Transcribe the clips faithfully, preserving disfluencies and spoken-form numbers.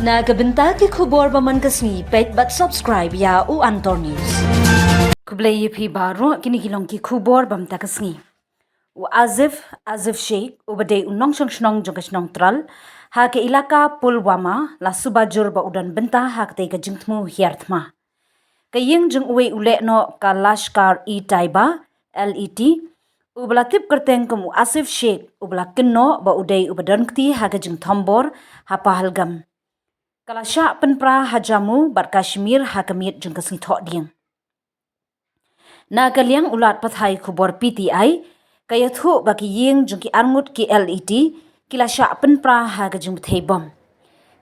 Na ka bynta ki khubor ba man ka sngi, peit bad subscribe ïa u Antor News. Khublei ïa phi baroh, kine ki long ki khubor ba mynta ka sngi. U Asif, Asif Sheikh, uba dei u nongshong shnong jong ka shnong Tral ha ka ilaka Pulwama, la suba jur ba u don bynta ha katei ka jingthmu hiar thma. Ka ïing jong uwei u lehnoh ka Lashkar-e-Taiba, L E T, uba la tip kyrteng kum u Asif Sheikh, uba la kynnoh ba u dei uba don kti ha ka jingthombor ha Pahalgam, ka la shah pynpra ha Jammu bad Kashmir ha ka miet jong ka sngi Thohdieng. Na ka liang u lad pathai khubor P T I ka ïathuh ba ki ïing jong ki arngut ki L E T ki la shah pynpra ha ka jingbthei bom.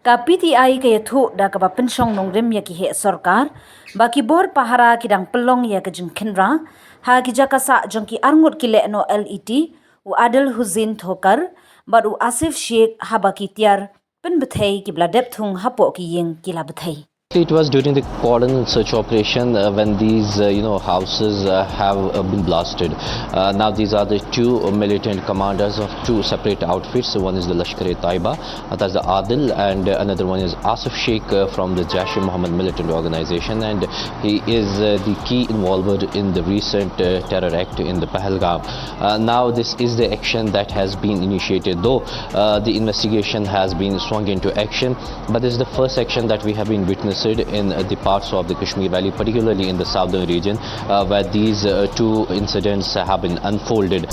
Ka P T I ka ïathuh da kaba pynshong nongrim ïa ki heh sorkar ba ki bor pahara ki dang pynlong ïa ka jingkhynra ha ki jaka sah jong ki arngut ki lehnoh L E T, u Adil Hussain Thokar bad u Asif Sheikh, haba ki tiar pynbthei kiba la dep thung hapoh ki ïing ki la bthei. It was during the cordon search operation, uh, when these, uh, you know, houses, uh, have, uh, been blasted. Uh, now these are the two militant commanders of two separate outfits. So one is the Lashkar-e-Taiba, uh, that's the Adil, and, uh, another one is Asif Sheikh, uh, from the Jaish-e-Mohammed militant organization, and he is, uh, the key involver in the recent, uh, terror act in the Pahalgam. Uh, now this is the action that has been initiated, though, uh, the investigation has been swung into action. But this is the first action that we have been witnessed in, uh, the parts of the Kashmir Valley, particularly in the southern region, uh, where these, uh, two incidents have been unfolded.